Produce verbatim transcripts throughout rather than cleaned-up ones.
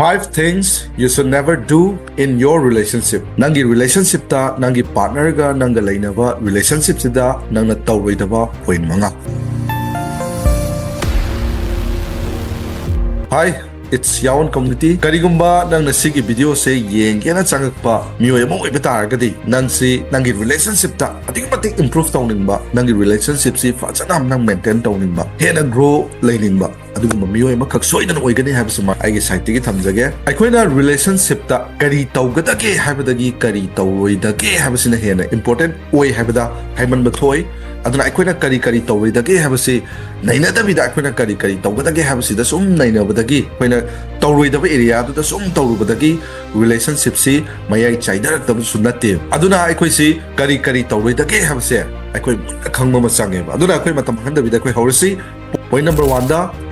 Five things you should never do in your relationship. ꯅꯪꯒꯤ relationship ꯇ, ꯅꯪꯒꯤ partner ꯒ ꯅꯪꯒ ꯂꯩꯅꯕ relationship ꯁꯤꯗ ꯅꯪꯅ ꯇꯧꯔꯣꯏꯗꯕ point ꯃꯉꯥ꯫ Hi, it's Yaon Community. ꯀꯔꯤꯒꯨꯝꯕ ꯅꯪꯅ ꯁꯤꯒꯤ video ꯁꯦ ꯌꯦꯡꯒꯦꯅ ꯆꯪꯉꯛꯄ ꯃꯤꯑꯣꯏ ꯑꯃ ꯑꯣꯏꯕ ꯇꯥꯔꯒꯗꯤ, ꯅꯪꯁꯤ ꯅꯪꯒꯤ relationship ꯇ ꯑꯗꯨꯛꯀꯤ ꯃꯇꯤꯛ improve ꯇꯧꯅꯤꯡꯕ, ꯅꯪꯒꯤ relationship ꯁꯤ ꯐꯖꯅ ꯅꯪ maintain ꯇꯧꯅꯤꯡꯕ, ꯍꯦꯟꯅ grow ꯂꯩꯅꯤꯡꯕ, ꯑꯗꯨꯒꯨꯝꯕ ꯃꯤꯑꯣꯏ ꯑꯃꯈꯛ ꯁꯣꯏꯗꯅ ꯑꯣꯏꯒꯅꯤ ꯍꯥꯏꯕꯁꯤꯃ ꯑꯩꯒꯤ side ꯇꯒꯤ ꯊꯝꯖꯒꯦ꯫ ꯑꯩꯈꯣꯏꯅ relationship ꯇ ꯀꯔꯤ ꯇꯧꯒꯗꯒꯦ ꯍꯥꯏꯕꯗꯒꯤ ꯀꯔꯤ ꯇꯧꯔꯣꯏꯗꯒꯦ ꯍꯥꯏꯕꯁꯤꯅ ꯍꯦꯟꯅ important ꯑꯣꯏ ꯍꯥꯏꯕꯗ ꯍꯥꯏꯃꯟꯕ ꯊꯣꯛꯏ꯫ ꯑꯗꯨꯅ ꯑꯩꯈꯣꯏꯅ ꯀꯔꯤ ꯀꯔꯤ ꯇꯧꯔꯣꯏꯗꯒꯦ ꯍꯥꯏꯕꯁꯤ ꯅꯩꯅꯗꯕꯤꯗ, ꯑꯩꯈꯣꯏꯅ ꯀꯔꯤ ꯀꯔꯤ ꯇꯧꯒꯗꯒꯦ ꯍꯥꯏꯕꯁꯤꯗ ꯁꯨꯝ ꯅꯩꯅꯕꯗꯒꯤ, ꯑꯩꯈꯣꯏꯅ ꯇꯧꯔꯣꯏꯗꯕ area ꯗꯨꯗ ꯁꯨꯝ ꯇꯧꯔꯨꯕꯗꯒꯤ relationship ꯁꯤ ꯃꯌꯥꯏ ꯆꯥꯏꯊꯔꯛꯇꯕꯁꯨ ꯅꯠꯇꯦ꯫ ꯑꯗꯨꯅ ꯑꯩꯈꯣꯏꯁꯤ ꯀꯔꯤ ꯀꯔꯤ ꯇꯧꯔꯣꯏꯗꯒꯦ ꯍꯥꯏꯕꯁꯦ ꯑꯩꯈꯣꯏ ꯃꯨꯟꯅ ꯈꯪꯕ ꯑꯃ ꯆꯪꯉꯦꯕ꯫ ꯑꯗꯨꯅ ꯑꯩꯈꯣꯏ ꯃꯇꯝ ꯃꯥꯡꯍꯟꯗꯕꯤꯗ ꯑꯩꯈꯣꯏ ꯍꯧꯔꯁꯤ꯫ Point number one the,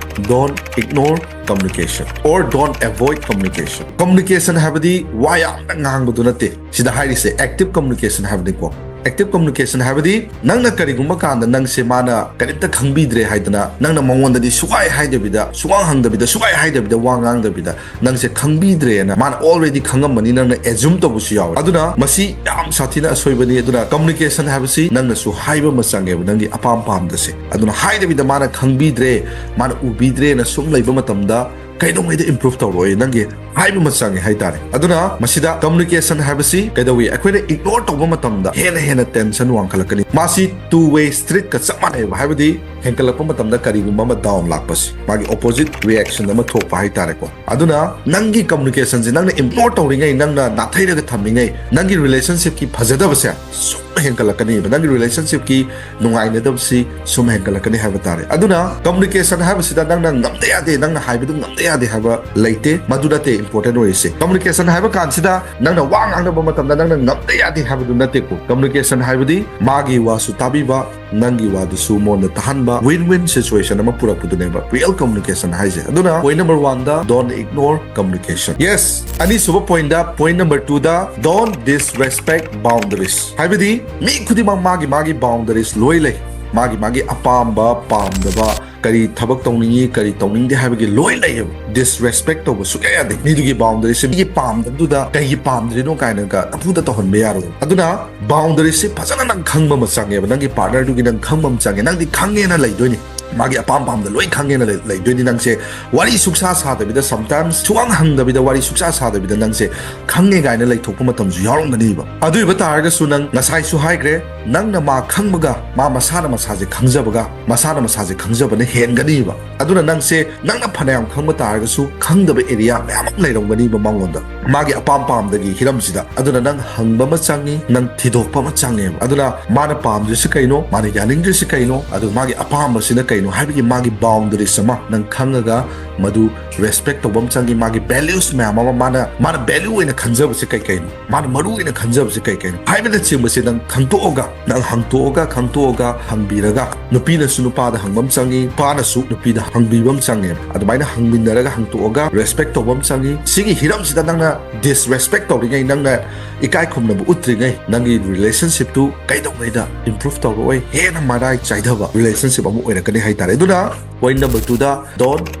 don't ignore communication or don't avoid communication꯫ Communication ꯍꯥꯏꯕꯗꯤ ꯋꯥ ꯌꯥꯝꯅ ꯉꯥꯡꯕꯗꯨ ꯅꯠꯇꯦ꯫ ꯁꯤꯗ ꯍꯥꯏꯔꯤꯁꯦ active communication ꯍꯥꯏꯕꯅꯤꯀꯣ꯫ Active communication ꯍꯥꯏꯕꯗꯤ ꯅꯪꯅ ꯀꯔꯤꯒꯨꯝꯕ ꯀꯥꯟꯗ ꯅꯪꯁꯦ ꯃꯥꯅ ꯀꯔꯤꯝꯇ ꯈꯪꯕꯤꯗ꯭ꯔꯦ ꯍꯥꯏꯗꯅ, ꯅꯪꯅ ꯃꯉꯣꯟꯗꯗꯤ ꯁꯨꯛꯍꯥꯏ ꯍꯥꯏꯗꯕꯤꯗ, ꯁꯨꯛꯍꯪ ꯍꯪꯗꯕꯤꯗ, ꯁꯨꯛꯍꯥꯏ ꯍꯥꯏꯗꯕꯤꯗ, ꯋꯥ ꯉꯥꯡꯗꯕꯤꯗ, ꯅꯪꯁꯦ ꯈꯪꯕꯤꯗ꯭ꯔꯦꯅ ꯃꯥꯅ already ꯈꯪꯉꯝꯃꯅꯤ, ꯅꯪꯅ assume ꯇꯧꯕꯁꯨ ꯌꯥꯎꯋꯦ꯫ ꯑꯗꯨꯅ ꯃꯁꯤ ꯌꯥꯝ ꯁꯥꯊꯤꯅ ꯑꯁꯣꯏꯕꯅꯤ꯫ ꯑꯗꯨꯅ communication ꯍꯥꯏꯕꯁꯤ ꯅꯪꯅꯁꯨ ꯍꯥꯏꯕ ꯑꯃ ꯆꯪꯉꯦꯕ, ꯅꯪꯒꯤ ꯑꯄꯥꯝ ꯄꯥꯝꯗꯁꯦ꯫ ꯑꯗꯨꯅ ꯍꯥꯏꯗꯕꯤꯗ ꯃꯥꯅ ꯈꯪꯕꯤꯗ꯭ꯔꯦ, ꯃꯥꯅ ꯎꯕꯤꯗ꯭ꯔꯦꯅ ꯁꯨꯝ ꯂꯩꯕ ꯃꯇꯝꯗ ꯀꯩꯗꯧꯉꯩꯗ improve ꯇꯧꯔꯛꯑꯣꯏ, ꯅꯪꯒꯤ ꯍꯥꯏꯕ ꯑꯃ ꯆꯪꯉꯦ ꯍꯥꯏꯇꯥꯔꯦ꯫ ꯑꯗꯨꯅ ꯃꯁꯤꯗ communication ꯍꯥꯏꯕꯁꯤ ꯀꯩꯗꯧꯏ? ꯑꯩꯈꯣꯏꯅ ignore ꯇꯧꯕ ꯃꯇꯝꯗ ꯍꯦꯟꯅ ꯍꯦꯟꯅ tension ꯋꯥꯡꯈꯠꯂꯛꯀꯅꯤ꯫ ꯃꯥꯁꯤ two way street ꯀ ꯆꯞ ꯃꯥꯟꯅꯩꯕ, ꯍꯥꯏꯕꯗꯤ ꯍꯦꯟꯒꯠꯂꯛꯄ ꯃꯇꯝꯗ ꯀꯔꯤꯒꯨꯝꯕ ꯑꯃ down ꯂꯥꯛꯄꯁꯦ, ꯃꯥꯒꯤ opposite reaction ꯑꯃ ꯊꯣꯛꯄ ꯍꯥꯏꯇꯥꯔꯦꯀꯣ꯫ ꯑꯗꯨꯅ ꯅꯪꯒꯤ communication ꯁꯦ ꯅꯪꯅ ignore ꯇꯧꯔꯤꯉꯩ, ꯅꯪꯅ ꯅꯥꯊꯩꯔꯒ ꯊꯝꯃꯤꯉꯩ, ꯅꯪꯒꯤ relationship ꯀꯤ ꯐꯖꯗꯕꯁꯦ ꯁꯨꯝ ꯍꯦꯟꯒꯠꯂꯛꯀꯅꯤꯕ, ꯅꯪꯒꯤ relationship ꯀꯤ ꯅꯨꯡꯉꯥꯏꯅꯗꯕꯁꯤ ꯁꯨꯝ ꯍꯦꯟꯒꯠꯂꯛꯀꯅꯤ ꯍꯥꯏꯕ ꯇꯥꯔꯦ꯫ ꯑꯗꯨꯅ communication ꯍꯥꯏꯕꯁꯤꯗ ꯅꯪꯅ ꯉꯝꯗ ꯌꯥꯗꯦ, ꯅꯪꯅ ꯍꯥꯏꯕꯗꯨ ꯉꯝꯗ ꯌꯥꯗꯦ ꯍꯥꯏꯕ ꯂꯩꯇꯦ, ꯃꯗꯨ ꯅꯠꯇꯦ important ꯑꯣꯏꯔꯤꯁꯦ꯫ Communication ꯍꯥꯏꯕ ꯀꯥꯟꯁꯤꯗ ꯅꯪꯅ ꯋꯥ ꯉꯥꯡꯅꯕ ꯃꯇꯝꯗ ꯅꯪꯅ ꯉꯝꯗ ꯌꯥꯗꯦ ꯍꯥꯏꯕꯗꯨ ꯅꯠꯇꯦꯀꯣ꯫ Communication ꯍꯥꯏꯕꯗꯤ ꯃꯥꯒꯤ ꯋꯥꯁꯨ ꯇꯥꯕꯤꯕ, ꯅꯪꯒꯤ ꯋꯥꯗꯨꯁꯨ ꯃꯉꯣꯟꯗ ꯇꯥꯍꯟꯕ, win win situation ꯑꯃ ꯄꯨꯔꯛꯄꯗꯨꯅꯦꯕ real communication ꯍꯥꯏꯁꯦ꯫ ꯑꯗꯨꯅ point number one the, don't ignore communication. Yes, ꯑꯅꯤꯁꯨꯕ point the, point number two the, don't disrespect boundaries꯫ ꯍꯥꯏꯕꯗꯤ ꯃꯤ ꯈꯨꯗꯤꯡꯃꯛ ꯃꯥꯒꯤ ꯃꯥꯒꯤ boundaries ꯂꯣꯏ ꯂꯩ꯫ ꯃꯥꯒꯤ ꯃꯥꯒꯤ ꯑꯄꯥꯝꯕ ꯄꯥꯝꯗꯕ, ꯀꯔꯤ ꯊꯕꯛ ꯇꯧꯅꯤꯡꯉꯤ ꯀꯔꯤ ꯇꯧꯅꯤꯡꯗꯦ ꯍꯥꯏꯕꯒꯤ ꯂꯣꯏ ꯂꯩꯌꯦꯕ꯫ ꯗꯤꯁꯔꯦꯁꯄꯦꯛ ꯇꯧꯕ ꯁꯨꯛꯌꯥ ꯌꯥꯗꯦ꯫ ꯃꯤꯗꯨꯒꯤ ꯕꯥꯎꯟꯗꯔꯤꯁꯦ ꯃꯤꯒꯤ ꯄꯥꯝꯗꯕꯗꯨꯗ ꯀꯩꯒꯤ ꯄꯥꯝꯗ꯭ꯔꯤꯅꯣ ꯀꯥꯏꯅꯒ ꯅꯝꯐꯨꯗ ꯇꯧꯍꯟꯕ ꯌꯥꯔꯣꯏ꯫ ꯑꯗꯨꯅ ꯕꯥꯎꯟꯗꯔꯤꯁꯦ ꯐꯖꯅ ꯅꯪ ꯈꯪꯕ ꯑꯃ ꯆꯪꯉꯦꯕ꯫ ꯅꯪꯒꯤ ꯄꯥꯔꯠꯅꯔꯗꯨꯒꯤ ꯅꯪ ꯈꯪꯕ ꯑꯃ ꯆꯪꯉꯦ꯫ ꯅꯪꯗꯤ ꯈꯪꯉꯦꯅ ꯂꯩꯗꯣꯏꯅꯤ, ꯃꯥꯒꯤ ꯑꯄꯥꯝ ꯄꯥꯝꯗ ꯂꯣꯏ ꯈꯪꯉꯦꯅ ꯂꯩ- ꯂꯩꯗꯣꯏꯅꯤ꯫ ꯅꯪꯁꯦ ꯋꯥꯔꯤ ꯁꯨꯛꯁꯥ ꯁꯥꯗꯕꯤꯗ, ꯁꯝꯇꯥꯏꯝꯁ ꯁꯨꯛꯍꯪ ꯍꯪꯗꯕꯤꯗ, ꯋꯥꯔꯤ ꯁꯨꯛꯁꯥ ꯁꯥꯗꯕꯤꯗ ꯅꯪꯁꯦ ꯈꯪꯉꯦ ꯀꯥꯏꯅ ꯂꯩꯊꯣꯛꯄ ꯃꯇꯝꯁꯨ ꯌꯥꯎꯔꯝꯒꯅꯤꯕ꯫ ꯑꯗꯨ ꯑꯣꯏꯕ ꯇꯥꯔꯒꯁꯨ ꯅꯪ ꯉꯁꯥꯏꯁꯨ ꯍꯥꯏꯈ꯭ꯔꯦ, ꯅꯪꯅ ꯃꯥ ꯈꯪꯕꯒ ꯃꯥ ꯃꯁꯥꯅ ꯃꯁꯥꯁꯦ ꯈꯪꯖꯕꯒ ꯃꯁꯥꯅ ꯃꯁꯥꯁꯦ ꯈꯪꯖꯕꯅ ꯍꯦꯟꯒꯅꯤꯕ꯫ ꯑꯗꯨꯅ ꯅꯪꯁꯦ ꯅꯪꯅ ꯐꯅꯌꯥꯝ ꯈꯪꯕ ꯇꯥꯔꯒꯁꯨ ꯈꯪꯗꯕ ꯑꯦꯔꯤꯌꯥ ꯃꯌꯥꯝ ꯑꯃ ꯂꯩꯔꯝꯒꯅꯤꯕ ꯃꯉꯣꯟꯗ, ꯃꯥꯒꯤ ꯑꯄꯥꯝ ꯄꯥꯝꯗꯒꯤ ꯍꯤꯔꯝꯁꯤꯗ꯫ ꯑꯗꯨꯅ ꯅꯪ ꯍꯪꯕ ꯑꯃ ꯆꯪꯉꯤ, ꯅꯪ ꯊꯤꯗꯣꯛꯄ ꯑꯃ ꯆꯪꯉꯦꯕ꯫ ꯑꯗꯨꯅ ꯃꯥꯅ ꯄꯥꯝꯗ꯭ꯔꯤꯁꯤ ꯀꯩꯅꯣ, ꯃꯥꯅ ꯌꯥꯅꯤꯡꯗ꯭ꯔꯤꯁꯤ ꯀꯩꯅꯣ, ꯑꯗꯨꯒ ꯃꯥꯒꯤ ꯑꯄꯥꯝꯕꯁꯤꯅ ꯀꯩꯅꯣ ꯍꯥꯏꯕꯒꯤ ꯃꯥꯒꯤ ꯕꯥꯎꯟꯗꯔꯤꯁ ꯑꯃ ꯅꯪ ꯈꯪꯉꯒ ꯃꯗꯨ ꯔꯦꯁꯄꯦꯛ ꯇꯧꯕ ꯑꯃ ꯆꯪꯉꯤ꯫ ꯃꯥꯒꯤ ꯚꯦꯂ꯭ꯌꯨꯁ ꯃꯌꯥꯝ ꯑꯃ, ꯃꯥꯅ ꯃꯥꯅ ꯚꯦꯂ꯭ꯌꯨ ꯑꯣꯏꯅ ꯈꯟꯖꯕꯁꯤ ꯀꯩ ꯀꯩꯅꯣ, ꯃꯥꯅ ꯃꯔꯨ ꯑꯣꯏꯅ ꯈꯟꯖꯕꯁꯤ ꯀꯩ ꯀꯩꯅꯣ ꯍꯥꯏꯕꯅꯆꯤꯡꯕꯁꯤ ꯅꯪ ꯈꯪꯇꯣꯛꯑꯒ, ꯅꯪ ꯍꯪꯇꯣꯛꯑꯒ, ꯈꯪꯇꯣꯛꯑꯒ, ꯍꯪꯕꯤꯔꯒ, ꯅꯨꯄꯤꯅꯁꯨ ꯅꯨꯄꯥꯗ ꯍꯪꯕ ꯑꯃ ꯆꯪꯉꯤ, ꯅꯨꯄꯥꯅꯁꯨ ꯅꯨꯄꯤꯗ ꯍꯪꯕꯤꯕ ꯑꯃ ꯆꯪꯉꯦꯕ꯫ ꯑꯗꯨꯃꯥꯏꯅ ꯍꯪꯃꯤꯟꯅꯔꯒ ꯍꯪꯇꯣꯛꯑꯒ ꯔꯦꯁꯄꯦꯛ ꯇꯧꯕ ꯑꯃ ꯆꯪꯉꯤ꯫ ꯁꯤꯒꯤ ꯍꯤꯔꯝꯁꯤꯗ ꯅꯪꯅ ꯗꯤꯁꯔꯦꯁꯄꯦꯛ ꯇꯧꯔꯤꯉꯩ, ꯅꯪꯅ ꯏꯀꯥꯏ ꯈꯨꯝꯅꯕ ꯎꯠꯇ꯭ꯔꯤꯉꯩ, ꯅꯪꯒꯤ ꯔꯤꯂꯦꯁꯟꯁꯤꯞꯇꯨ ꯀꯩꯗꯧꯉꯩꯗ ꯏꯝꯄ꯭ꯔꯨꯚ ꯇꯧꯔꯛꯑꯣꯏ, ꯍꯦꯟꯅ ꯃꯔꯥꯏ ꯆꯥꯏꯊꯕ ꯔꯤꯂꯦꯁꯟꯁꯤꯞ ꯑꯃ ꯑꯣꯏꯔꯛꯀꯅꯤ ꯍꯥꯏꯇꯥꯔꯦ꯫ ꯑꯗꯨꯅ ꯄꯣꯏꯟ ꯅꯝꯕꯔ ꯇꯨꯗ, don't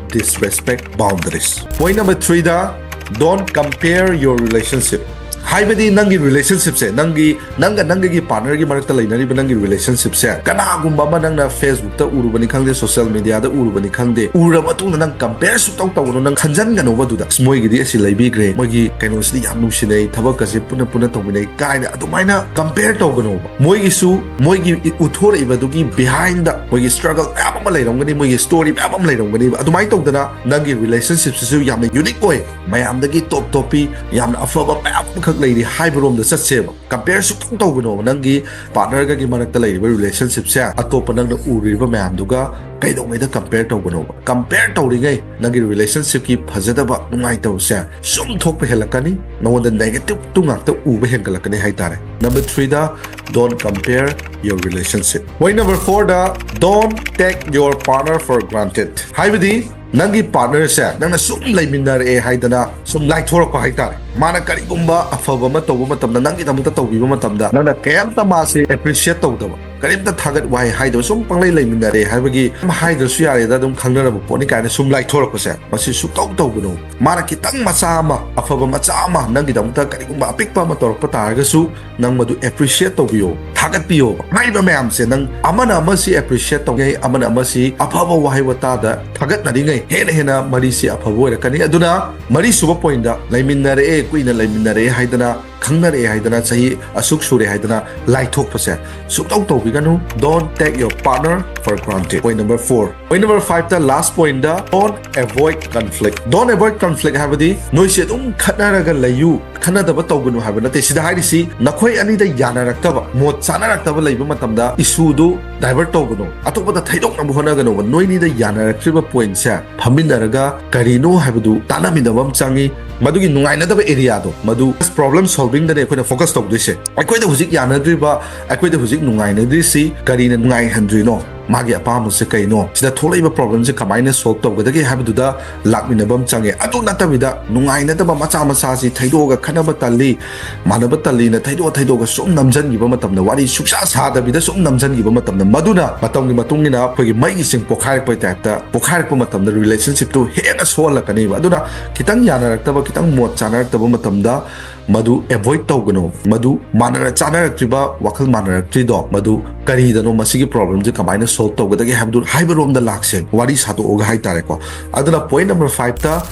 disrespect boundaries꯫ Point number third, don't compare your relationship꯫ ꯍꯥꯏꯕꯗꯤ ꯅꯪꯒꯤ ꯔꯤꯂꯦꯁꯟꯁꯤꯞꯁꯦ, ꯅꯪꯒꯤ ꯅꯪꯒ ꯅꯪꯒꯤ ꯄꯥꯔꯠꯅꯔꯒꯤ ꯃꯔꯛꯇ ꯂꯩꯅꯔꯤꯕ ꯅꯪꯒꯤ ꯔꯤꯂꯦꯁꯟꯁꯤꯞꯁꯦ ꯀꯅꯥꯒꯨꯝꯕ ꯑꯃ ꯅꯪꯅ ꯐꯦꯁꯕꯨꯛꯇ ꯎꯔꯨꯕꯅꯤ ꯈꯪꯗꯦ, ꯁꯣꯁꯤꯌꯦꯜ ꯃꯤꯗꯤꯌꯥꯗ ꯎꯔꯨꯕꯅꯤ ꯈꯪꯗꯦ, ꯎꯔꯕ ꯃꯇꯨꯡꯗ ꯅꯪ ꯀꯝꯄꯦꯌꯔ ꯁꯨꯛꯇꯧ ꯇꯧꯒꯅꯨ꯫ ꯅꯪ ꯈꯟꯖꯟꯒꯅꯣꯕ ꯑꯗꯨꯗ, "ꯑꯁ, ꯃꯣꯏꯒꯤꯗꯤ ꯑꯁꯤ ꯂꯩꯕꯤꯈ꯭ꯔꯦ, ꯃꯣꯏꯒꯤ ꯀꯩꯅꯣꯁꯤꯗꯤ ꯌꯥꯝ ꯅꯨꯡꯁꯤꯅꯩ, ꯊꯕꯛꯀꯁꯦ ꯄꯨꯟꯅ ꯄꯨꯟꯅ ꯇꯧꯃꯤꯟꯅꯩ" ꯀꯥꯏꯅ ꯑꯗꯨꯃꯥꯏꯅ ꯀꯝꯄꯦꯌꯔ ꯇꯧꯒꯅꯣꯕ꯫ ꯃꯣꯏꯒꯤꯁꯨ ꯃꯣꯏꯒꯤ ꯎꯠꯊꯣꯔꯛꯏꯕꯗꯨꯒꯤ ꯕꯤꯍꯥꯏꯟꯗ ꯃꯣꯏꯒꯤ ꯁ꯭ꯇ꯭ꯔꯒꯜ ꯃꯌꯥꯝ ꯑꯃ ꯂꯩꯔꯝꯒꯅꯤ, ꯃꯣꯏꯒꯤ ꯁ꯭ꯇꯣꯔꯤ ꯃꯌꯥꯝ ꯑꯃ ꯂꯩꯔꯝꯒꯅꯤꯕ꯫ ꯑꯗꯨꯃꯥꯏꯅ ꯇꯧꯗꯅ ꯅꯪꯒꯤ ꯔꯤꯂꯦꯁꯟꯁꯤꯞꯁꯤꯁꯨ ꯌꯥꯝꯅ ꯌꯨꯅꯤꯛ ꯑꯣꯏ, ꯃꯌꯥꯝꯗꯒꯤ ꯇꯣꯞ ꯇꯣꯞꯄꯤ, ꯌꯥꯝꯅ ꯑꯐꯕ ꯃꯌꯥꯝ ꯑꯃꯈꯛ ꯂꯩꯔꯤ ꯍꯥꯏꯕꯔꯣꯝꯗ ꯆꯠꯁꯦꯕ꯫ ꯀꯝꯄꯦꯌꯔ ꯁꯨꯛꯇꯧ ꯇꯧꯒꯅꯣꯕ꯫ ꯅꯪꯒꯤ ꯄꯥꯔꯠꯅꯔꯒꯒꯤ ꯃꯔꯛꯇ ꯂꯩꯔꯤꯕ ꯔꯤꯂꯦꯁꯟꯁꯤꯞꯁꯦ ꯑꯇꯣꯞꯄ ꯅꯪꯅ ꯎꯔꯤꯕ ꯃꯌꯥꯝꯗꯨꯒ ꯀꯩꯗꯧꯉꯩꯗ ꯀꯝꯄꯦꯌꯔ ꯇꯧꯒꯅꯣꯕ꯫ ꯀꯝꯄꯦꯌꯔ ꯇꯧꯔꯤꯉꯩ ꯅꯪꯒꯤ ꯔꯤꯂꯦꯁꯟꯁꯤꯞꯀꯤ ꯐꯖꯗꯕ, ꯅꯨꯡꯉꯥꯏꯇꯕꯁꯦ ꯁꯨꯝ ꯊꯣꯛꯄ ꯍꯦꯜꯂꯛꯀꯅꯤ, ꯅꯉꯣꯟꯗ ꯅꯦꯒꯦꯇꯤꯞꯇꯨ ꯉꯥꯛꯇ ꯎꯕ ꯍꯦꯟꯒꯠꯂꯛꯀꯅꯤ ꯍꯥꯏꯇꯥꯔꯦ꯫ Number third, don't compare your relationship꯫ Point number ꯐꯣꯔꯗ, don't take your partner for granted꯫ ꯍꯥꯏꯕꯗꯤ ꯅꯪꯒꯤ ꯄꯥꯔꯠꯅꯔꯁꯦ ꯅꯪꯅ ꯁꯨꯝ ꯂꯩꯃꯤꯟꯅꯔꯛꯑꯦ ꯍꯥꯏꯗꯅ ꯁꯨꯝ ꯂꯥꯏꯊꯣꯔꯛꯄ ꯍꯥꯏꯇꯥꯔꯦ꯫ ꯃꯥꯅ ꯀꯔꯤꯒꯨꯝꯕ ꯑꯐꯕ ꯑꯃ ꯇꯧꯕ ꯃꯇꯝꯗ, ꯅꯪꯒꯤꯗꯃꯛꯇ ꯇꯧꯕꯤꯕ ꯃꯇꯝꯗ, ꯅꯪꯅ ꯀꯩꯝꯇ ꯃꯥꯁꯦ ꯑꯦꯄ꯭ꯔꯤꯁꯤꯌꯦꯠ ꯇꯧꯗꯕ, ꯀꯔꯤꯝꯇ ꯊꯥꯒꯠ ꯋꯥꯍꯩ ꯍꯥꯏꯗꯕ ꯁꯨꯝ ꯄꯪꯂꯩ ꯂꯩꯃꯤꯟꯅꯔꯦ ꯍꯥꯏꯕꯒꯤ ꯍꯥꯏꯗ꯭ꯔꯁꯨ ꯌꯥꯔꯦꯗ, ꯑꯗꯨꯝ ꯈꯪꯅꯔꯕ ꯄꯣꯠꯅꯤ ꯀꯥꯏꯅ ꯁꯨꯝ ꯂꯥꯏꯊꯣꯔꯛꯄꯁꯦ, ꯃꯁꯤ ꯁꯨꯛꯇꯧ ꯇꯧꯒꯅꯨ꯫ ꯃꯥꯅ ꯈꯤꯇꯪ ꯃꯆꯥ ꯑꯃ, ꯑꯐꯕ ꯃꯆꯥ ꯑꯃ, ꯅꯪꯒꯤꯗꯃꯛꯇ ꯀꯔꯤꯒꯨꯝꯕ ꯑꯄꯤꯛꯄ ꯑꯃ ꯇꯧꯔꯛꯄ ꯇꯥꯔꯒꯁꯨ, ꯅꯪ ꯃꯗꯨ appreciate ꯇꯧꯕꯤꯌꯣ, ꯊꯥꯒꯠꯄꯤꯌꯣ꯫ ꯍꯥꯏꯔꯤꯕ ꯃꯌꯥꯝꯁꯦ, ꯅꯪ ꯑꯃꯅ ꯑꯃꯁꯤ appreciate ꯇꯧꯉꯩ, ꯑꯃꯅ ꯑꯃꯁꯤ ꯑꯐꯕ ꯋꯥꯍꯩ ꯋꯥꯇꯥꯗ ꯊꯥꯒꯠꯅꯔꯤꯉꯩ, ꯍꯦꯟꯅ ꯍꯦꯟꯅ ꯃꯔꯤꯁꯤ ꯑꯐꯕ ꯑꯣꯏꯔꯛꯀꯅꯤ꯫ ꯑꯗꯨꯅ ꯃꯔꯤꯁꯨꯕ point, ꯂꯩꯃꯤꯟꯅꯔꯛꯑꯦ, ꯀꯨꯏꯅ ꯂꯩꯃꯤꯟꯅꯔꯛꯑꯦ ꯍꯥꯏꯗꯅ, ꯈꯪꯅꯔꯛꯑꯦ ꯍꯥꯏꯗꯅ, ꯆꯍꯤ ꯑꯁꯨꯛ ꯁꯨꯔꯦ ꯍꯥꯏꯗꯅ ꯂꯥꯏꯊꯣꯛꯄꯁꯦ ꯁꯨꯛꯇꯧ ꯇꯧꯕꯤꯒꯅꯨ꯫ Don't take your partner for granted. Point number four. Point number five ꯇ, last point ꯇ, don't avoid conflict. Don't avoid conflict ꯍꯥꯏꯕꯗꯤ ꯅꯣꯏꯁꯦ ꯑꯗꯨꯝ ꯈꯠꯅꯔꯒ ꯂꯩꯌꯨ, ꯈꯠꯅꯗꯕ ꯇꯧꯒꯅꯨ ꯍꯥꯏꯕ ꯅꯠꯇꯦ꯫ ꯁꯤꯗ ꯍꯥꯏꯔꯤꯁꯤ ꯅꯈꯣꯏ ꯑꯅꯤꯗ ꯌꯥꯅꯔꯛꯇꯕ, ꯃꯣꯠ ꯆꯥꯅꯔꯛꯇꯕ ꯂꯩꯕ ꯃꯇꯝꯗ issue ꯗꯨ divert ꯇꯧꯒꯅꯨ, ꯑꯇꯣꯞꯄꯗ ꯊꯩꯗꯣꯛꯅꯕ ꯍꯣꯠꯅꯒꯅꯨꯕ꯫ ꯅꯣꯏꯅꯤꯗ ꯌꯥꯅꯔꯛꯇ꯭ꯔꯤꯕ point ꯁꯦ ꯐꯝꯃꯤꯟꯅꯔꯒ ꯀꯔꯤꯅꯣ ꯍꯥꯏꯕꯗꯨ ꯇꯥꯟꯅꯃꯤꯟꯅꯕ ꯑꯃ ꯆꯪꯉꯤ꯫ ꯃꯗꯨꯒꯤ ꯅꯨꯡꯉꯥꯏꯅꯗꯕ area ꯗꯣ, ꯃꯗꯨ problem solving ꯗꯅꯦ ꯑꯩꯈꯣꯏꯅ focus ꯇꯧꯗꯣꯏꯁꯦ꯫ ꯑꯩꯈꯣꯏꯗ ꯍꯧꯖꯤꯛ ꯌꯥꯅꯗ꯭ꯔꯤꯕ, ꯑꯩꯈꯣꯏꯗ ꯍꯧꯖꯤꯛ ꯅꯨꯡꯉꯥꯏꯅꯗ꯭ꯔꯤꯁꯤ ꯀꯔꯤꯅ ꯅꯨꯡꯉꯥꯏꯍꯟꯗ꯭ꯔꯤꯅꯣ? ꯃꯥꯒꯤ ꯑꯄꯥꯝꯕꯁꯦ ꯀꯩꯅꯣ? ꯁꯤꯗ ꯊꯣꯛꯂꯛꯏꯕ problem ꯁꯦ ꯀꯃꯥꯏꯅ solve ꯇꯧꯒꯗꯒꯦ ꯍꯥꯏꯕꯗꯨꯗ ꯂꯥꯛꯃꯤꯟꯅꯕ ꯑꯃ ꯆꯪꯉꯦ꯫ ꯑꯗꯨ ꯅꯠꯇꯕꯤꯗ ꯅꯨꯡꯉꯥꯏꯅꯗꯕ ꯃꯆꯥ ꯃꯆꯥꯁꯤ ꯊꯩꯗꯣꯛꯑꯒ ꯈꯠꯅꯕ ꯇꯜꯂꯤ, ꯃꯥꯟꯅꯕ ꯇꯜꯂꯤꯅ ꯊꯩꯗꯣꯛ ꯊꯩꯗꯣꯛꯑꯒ ꯁꯨꯝ ꯅꯝꯖꯟꯈꯤꯕ ꯃꯇꯝꯗ, ꯋꯥꯔꯤ ꯁꯨꯛꯁꯥ ꯁꯥꯗꯕꯤꯗ ꯁꯨꯝ ꯅꯝꯖꯟꯈꯤꯕ ꯃꯇꯝꯗ, ꯃꯗꯨꯅ ꯃꯇꯝꯒꯤ ꯃꯇꯨꯡ ꯏꯟꯅ ꯑꯩꯈꯣꯏꯒꯤ ꯃꯩꯒꯤ ꯆꯤꯡ ꯄꯣꯛꯈꯥꯏꯔꯛꯄꯒꯤ type ꯇ ꯄꯣꯛꯈꯥꯏꯔꯛꯄ ꯃꯇꯝꯗ relationship ꯇꯨ ꯍꯦꯟꯅ ꯁꯣꯛꯍꯜꯂꯛꯀꯅꯦꯕ꯫ ꯑꯗꯨꯅ ꯈꯤꯇꯪ ꯌꯥꯅꯔꯛꯇꯕ, ꯈꯤꯇꯪ ꯃꯣꯠ ꯆꯥꯅꯔꯛꯇꯕ ꯃꯇꯝꯗ ꯃꯗꯨ avoid ꯇꯧꯒꯅꯨ꯫ ꯃꯗꯨ ꯃꯥꯟꯅꯔ ꯆꯥꯅꯔꯛꯇ꯭ꯔꯤꯕ, ꯋꯥꯈꯜ ꯃꯥꯟꯅꯔꯛꯇ꯭ꯔꯤꯗꯣ, ꯃꯗꯨ ꯀꯔꯤꯗꯅꯣ, ꯃꯁꯤꯒꯤ problem ꯁꯦ ꯀꯃꯥꯏꯅ solve ꯇꯧꯒꯗꯒꯦ ꯍꯥꯏꯕꯗꯨ, ꯍꯥꯏꯕꯔꯣꯝꯗ ꯂꯥꯛꯁꯦ, ꯋꯥꯔꯤ ꯁꯥꯗꯣꯛꯑꯒ ꯍꯥꯏꯇꯥꯔꯦꯀꯣ꯫ ꯑꯗꯨꯅ point number five ꯇ,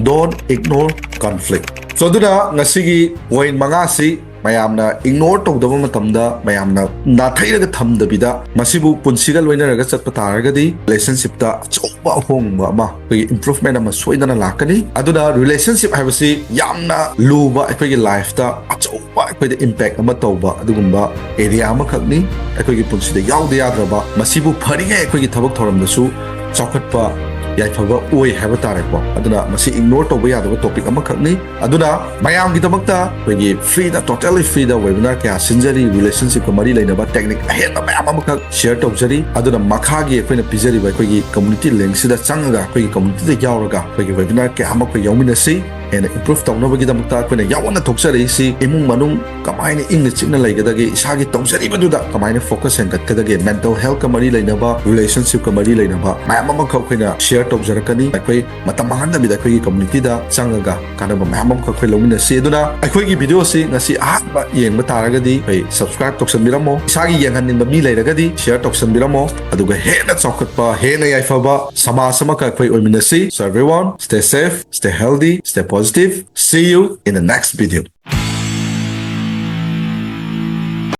don't ignore conflict꯫ So, ꯑꯗꯨꯅ ꯉꯁꯤꯒꯤ point ꯃꯉꯥꯁꯤ ꯃꯌꯥꯝꯅ ignore ꯇꯧꯗꯕ ꯃꯇꯝꯗ, ꯃꯌꯥꯝꯅ ꯅꯥꯊꯩꯔꯒ ꯊꯝꯗꯕꯤꯗ, ꯃꯁꯤꯕꯨ ꯄꯨꯟꯁꯤꯒ ꯂꯣꯏꯅꯔꯒ ꯆꯠꯄ ꯇꯥꯔꯒꯗꯤ relationship ꯇ ꯑꯆꯧꯕ ꯑꯍꯣꯡꯕ ꯑꯃ, ꯑꯩꯈꯣꯏꯒꯤ improvement ꯑꯃ ꯁꯣꯏꯗꯅ ꯂꯥꯛꯀꯅꯤ꯫ ꯑꯗꯨꯅ relationship ꯍꯥꯏꯕꯁꯤ ꯌꯥꯝꯅ ꯂꯨꯕ, ꯑꯩꯈꯣꯏꯒꯤ life ꯇ ꯑꯆꯧꯕ ꯑꯩꯈꯣꯏꯗ impact ꯑꯃ ꯇꯧꯕ ꯑꯗꯨꯒꯨꯝꯕ area ꯑꯃꯈꯛꯅꯤ꯫ ꯑꯩꯈꯣꯏꯒꯤ ꯄꯨꯟꯁꯤꯗ ꯌꯥꯎꯗ ꯌꯥꯗ꯭ꯔꯕ, ꯃꯁꯤꯕꯨ ꯐꯔꯤꯉꯩ ꯑꯩꯈꯣꯏꯒꯤ ꯊꯕꯛ ꯊꯧꯔꯝꯗꯁꯨ ꯆꯥꯎꯈꯠꯄ ꯌꯥꯏꯐꯕ ꯑꯣꯏ ꯍꯥꯏꯕ ꯇꯥꯔꯦꯀꯣ꯫ ꯑꯗꯨꯅ ꯃꯁꯤ ignore ꯇꯧꯕ ꯌꯥꯗꯕ topic ꯑꯃꯈꯛꯅꯤ꯫ ꯑꯗꯨꯅ ꯃꯌꯥꯝꯒꯤꯗꯃꯛꯇ ꯑꯩꯈꯣꯏꯒꯤ free ꯗ, totally free ꯗ webinar ꯀꯌꯥ ꯁꯤꯟꯖꯔꯤ, relationship ꯀ ꯃꯔꯤ ꯂꯩꯅꯕ technique ꯑꯍꯦꯟꯕ ꯃꯌꯥꯝ ꯑꯃꯈꯛ share ꯇꯧꯖꯔꯤ꯫ ꯑꯗꯨꯅ ꯃꯈꯥꯒꯤ ꯑꯩꯈꯣꯏꯅ ꯄꯤꯖꯔꯤꯕ ꯑꯩꯈꯣꯏꯒꯤ community link ꯁꯤꯗ ꯆꯪꯉꯒ, ꯑꯩꯈꯣꯏꯒꯤ community ꯗ ꯌꯥꯎꯔꯒ ꯑꯩꯈꯣꯏꯒꯤ webinar ꯀꯌꯥ ꯑꯃ ꯑꯩꯈꯣꯏ ꯌꯥꯎꯃꯤꯟꯅꯁꯤ꯫ ꯍꯦꯟꯅ ꯏꯝꯄ꯭ꯔꯨꯚ ꯇꯧꯅꯕꯒꯤꯗꯃꯛꯇ ꯑꯩꯈꯣꯏꯅ ꯌꯥꯎꯅ ꯊꯣꯛꯆꯔꯛꯏꯁꯤ꯫ ꯏꯃꯨꯡ ꯃꯅꯨꯡ ꯀꯃꯥꯏꯅ ꯏꯪꯅ ꯆꯤꯛꯅ ꯂꯩꯒꯗꯒꯦ, ꯏꯁꯥꯒꯤ ꯇꯧꯖꯔꯤꯕꯗꯨꯗ ꯀꯃꯥꯏꯅ ꯐꯣꯀꯁ ꯍꯦꯟꯒꯠꯀꯗꯒꯦ, ꯃꯦꯟꯇꯦꯜ ꯍꯦꯜꯊꯀ ꯃꯔꯤ ꯂꯩꯅꯕ, ꯔꯤꯂꯦꯁꯟꯁꯤꯞꯀ ꯃꯔꯤ ꯂꯩꯅꯕ ꯃꯌꯥꯝ ꯑꯃꯈꯛ ꯑꯩꯈꯣꯏꯅ ꯁꯤꯌꯔ ꯇꯧꯖꯔꯛꯀꯅꯤ꯫ ꯑꯩꯈꯣꯏ ꯃꯇꯝ ꯃꯥꯡꯍꯟꯗꯕꯤꯗ ꯑꯩꯈꯣꯏꯒꯤ ꯀꯝꯃ꯭ꯌꯨꯅꯤꯇꯤꯗ ꯆꯪꯉꯒ ꯀꯥꯟꯅꯕ ꯃꯌꯥꯝ ꯑꯃꯈꯛ ꯑꯩꯈꯣꯏ ꯂꯧꯃꯤꯟꯅꯁꯤ꯫ ꯑꯗꯨꯅ ꯑꯩꯈꯣꯏꯒꯤ ꯚꯤꯗꯤꯑꯣꯁꯤ ꯉꯁꯤ ꯑꯍꯥꯟꯕ ꯌꯦꯡꯕ ꯇꯥꯔꯒꯗꯤ ꯑꯩꯈꯣꯏ ꯁꯕꯁꯀ꯭ꯔꯥꯏꯕ ꯇꯧꯁꯟꯕꯤꯔꯝꯃꯣ꯫ ꯏꯁꯥꯒꯤ ꯌꯦꯡꯍꯟꯅꯤꯡꯕ ꯃꯤ ꯂꯩꯔꯒꯗꯤ ꯁꯤꯌꯔ ꯇꯧꯁꯟꯕꯤꯔꯝꯃꯣ꯫ ꯑꯗꯨꯒ ꯍꯦꯟꯅ ꯆꯥꯎꯈꯠꯄ, ꯍꯦꯟꯅ ꯌꯥꯏꯐꯕ ꯁꯃꯥꯖ ꯑꯃꯈꯛ ꯑꯩꯈꯣꯏ ꯑꯣꯏꯃꯤꯟꯅꯁꯤ꯫ So everyone, stay safe, stay healthy, stay positive. See you in the next video.